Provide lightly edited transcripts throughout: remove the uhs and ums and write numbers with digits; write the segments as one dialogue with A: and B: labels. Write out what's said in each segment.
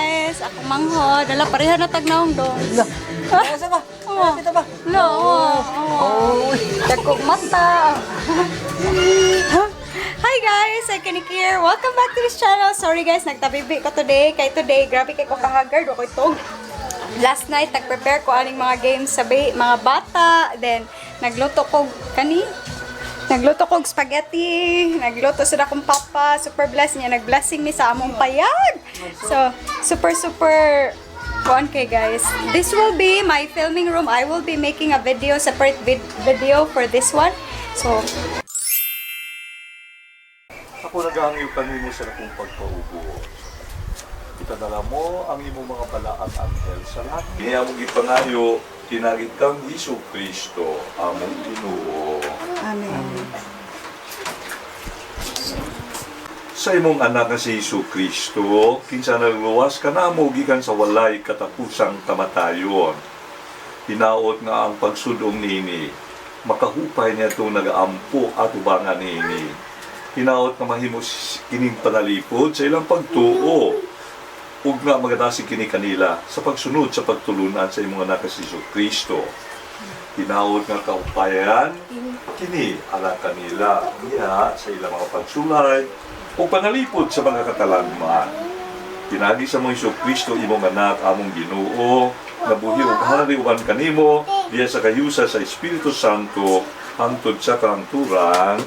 A: Guys! Ako manghod. Dala pareha na tagnaong dong.
B: Asa ba?
A: Oo.
B: Kita ba?
A: No. Oo. Dagkog mata. Hi guys! I'm Kanik here. Welcome back to this channel. Sorry guys, nagtabibi ko today. Kay today, grabe kay ko kahagard. Ako itong last night, nag-prepare ko aning mga games sa mga bata. Then, nagluto ko kani. Nagluto kog spaghetti, nagluto sa akong papa, super blessed niya, nag-blessing mi sa among payag. So, super super kuan kay guys. This will be my filming room. I will be making a video, separate video for this one. So,
C: Ako nagahangyo kanimo sa akong pagpaubo. Itadala mo ang imong mga balaang anghel sa langit. Kaya mong gipangayo, tinagit kang Hesus Kristo, among Ginoo.
A: Amen.
C: Sa imong anak nga si Hesus Kristo, kinsa nagluwas kanamo gikan sa walay katapusang kamatayon. Hinaot nga ang pagsudong niini, makahupay niya itong nagaampo at ubangan niini. Hinaot nga mahimo kining panalipod sa ilang pagtuo ug nga magadasig kini kanila sa pagsunod sa pagtulunan sa imong anak nga si Hesus Kristo. Hinaot nga kaupayan kini ala kanila niya sa ilang mga pagsulay o panalipod sa mga katalagman. Pinagi sa mong Hesus Kristo imong anak among Ginoo, nabuhi ug hari uban kanimo diya sa kayusa sa Espiritu Santo hangtod sa kangturan.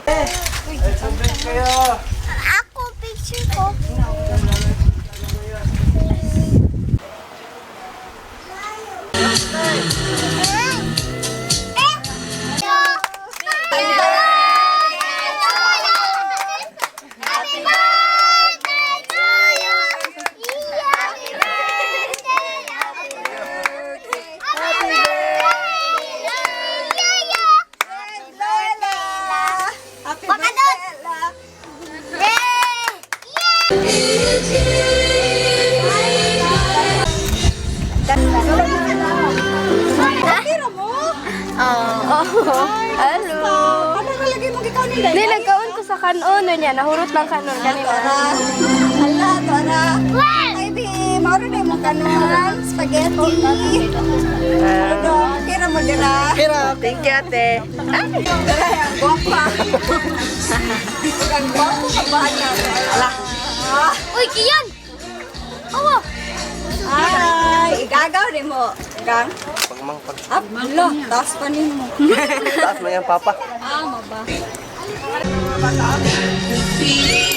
D: Ako, picture ko. Happy birthday to you! Happy birthday! Happy birthday! Happy birthday!
A: Happy
D: Pakadot!
A: birthday!
D: Yay!
A: Pero mo?
E: Oo. Hello.
A: Ano ka lagi mo gikaw nila?
E: Hindi, nagkaon ko sa kanon niya. Nahurot lang kanon kanina.
A: Hala, to ara. Ay, bi, mauro na imong kanon. Spaghetti. Ano, kira mo dira.
B: Kira, thank you ate.
A: Dira, ang gwapa. Ang gwapo ka ba na? Ala.
D: Uy, Kian! Awa!
A: Ay, igagaw ni mo. Gang.
B: Pagmang pag
A: Up, lo, taas pa nimo.
B: taas mo yan papa.
A: Ah, maba.
F: Be